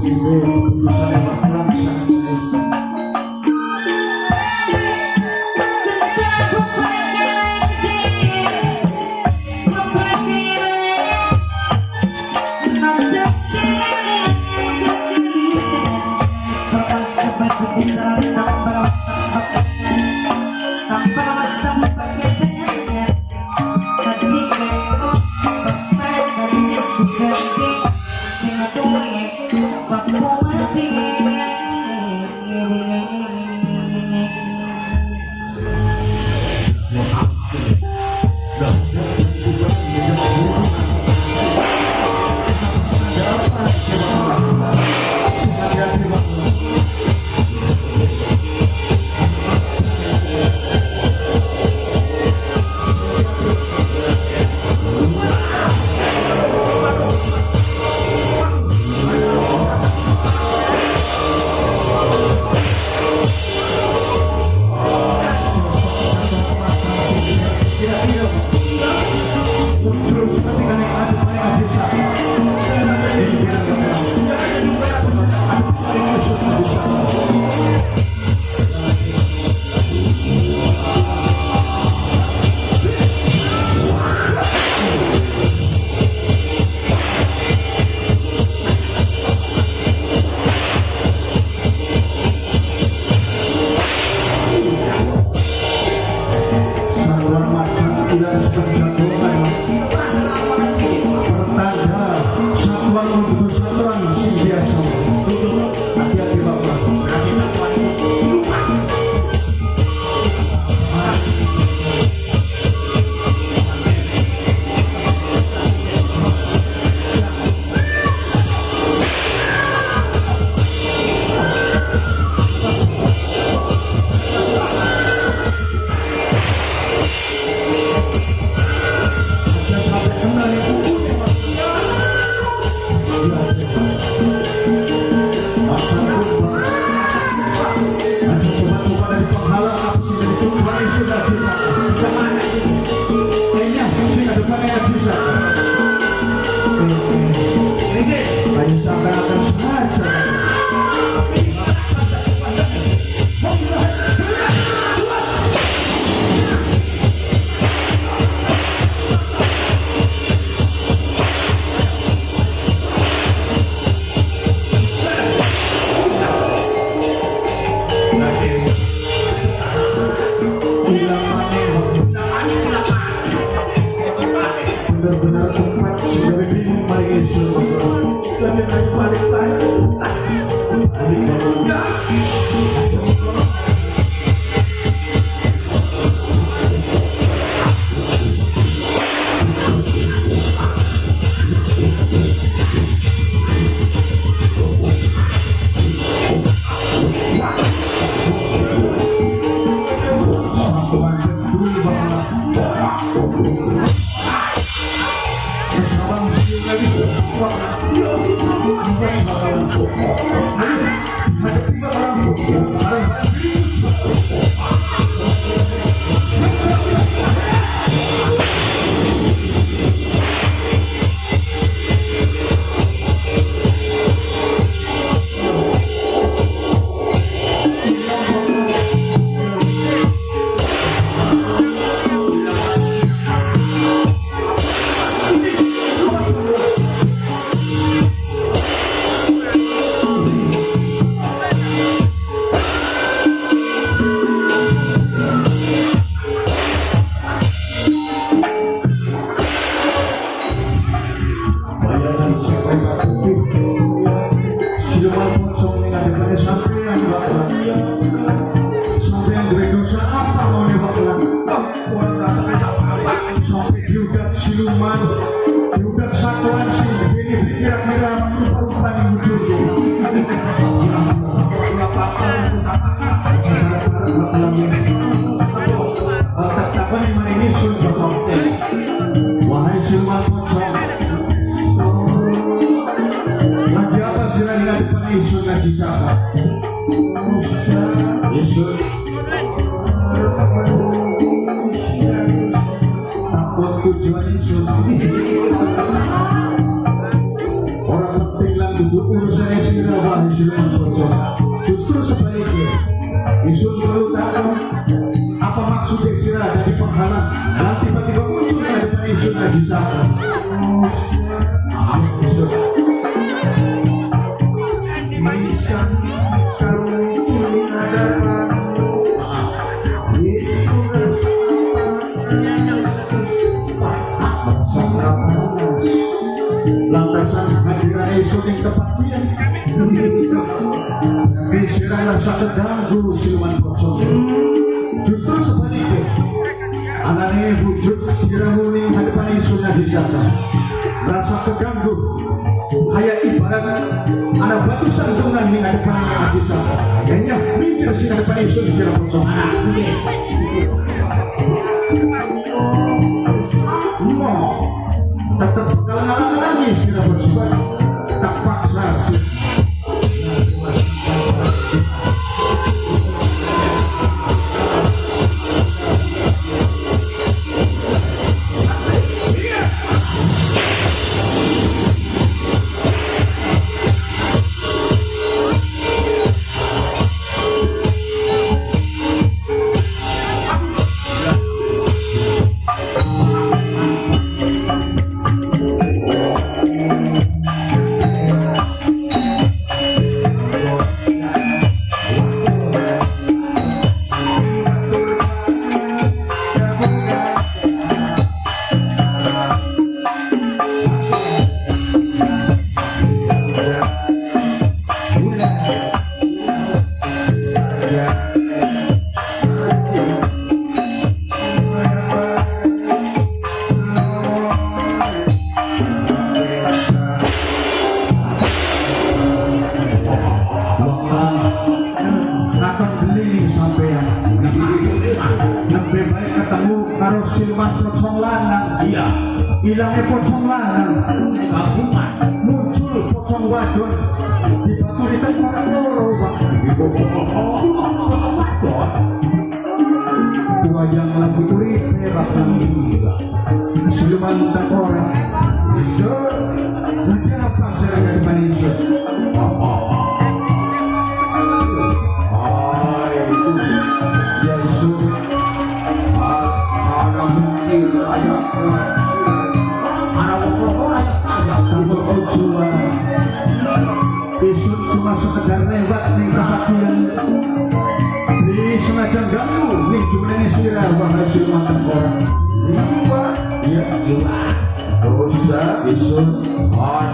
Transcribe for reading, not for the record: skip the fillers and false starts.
Keputusan yang kurang sangat baik. Hati-hati, Pak. Muncul seperti kanek adu paling ajisa. Ini biar kamera. Adu paling ajisa. Satuan macam ular sepenjagoan pertanda satuan untuk satuan sing biasa. Hati-hati, Bapak. Berarti satuan itu siluman. Aja sampai kena nih kukunya, Pak. Hati-hati. Aja coba-coba dari penghalang apa sih dari tujuan isu ajisa. Gimana itu? Kayaknya sing adepane ajisa. Ini Ayo sampai akan saja. Hilang maneh. Benar-benar tempat sehingga bingung mari isu. Lebih balik balik. Balik bangun. Satuan betul, Bapak. Bersama siung lagi, Bapak. Awas, Bapak. Ayo, hadapi Bapak. Bareng-bareng serius, Bapak. Bayangan sing merah putih. Siluman pocong ning adepane sampean, Bapak. Sampean duwe dosa apa mau nih, Bapak? Sampai diudak siluman, diudak satuan sing gedene beli kira-kira rupa-rupa ning wujudku. Tak takon yang mana ini sun, Bapak. Wahai siluman pocong, lagi apa sih lagi depan isun ngaji siapa? Isun takut tujuan isun. Orang penting lan Dudu urusannya sira wahai siluman pocong. Justru sebaliknya, isun perlu tahu apa maksudnya sira dari penghalang dan tiba-tiba muncul di hadapan isun Aji Saka. Isun. Misang karo hadapan Yesus. Merasa panas. Lantasan hadiran isun yang tepat dia. Sira rasa terganggu siluman pocong. Justru sebaliknya, anane wujud siramu ning hadapan isun Aji Saka. Rasa terganggu, kayak ibarat ana batu sandungan ning hadapan Aji Saka. Kayaknya minggir sing hadapan isun sira pocong. Piye? Mo, tetep bakal ngalang-alangi sira pocong. Tak paksa sih. Wah, akan beli nih sampean. Lebih baik ketemu karo siluman pocong lanang. Iya. Ilangnya pocong lanang, Gabungan. Muncul pocong wadon. Dibaturi tengkorak loro, Pak. Oh, pocong wadon. Wayang lagi uripe, Pak. Siluman tengkorak. Bisa. Lagi apa sih depan isun? Ah, itu. Ya isun. Ana mikir aya. Ana wong ora kaya. Tanpa tujuan. Isun cuma sekedar lewat ning tempat yang di sengaja ganggu ning jumenenge sira wahai siluman tengkorak. Iya. Iya, Iya. Dosa. Isun. Ah,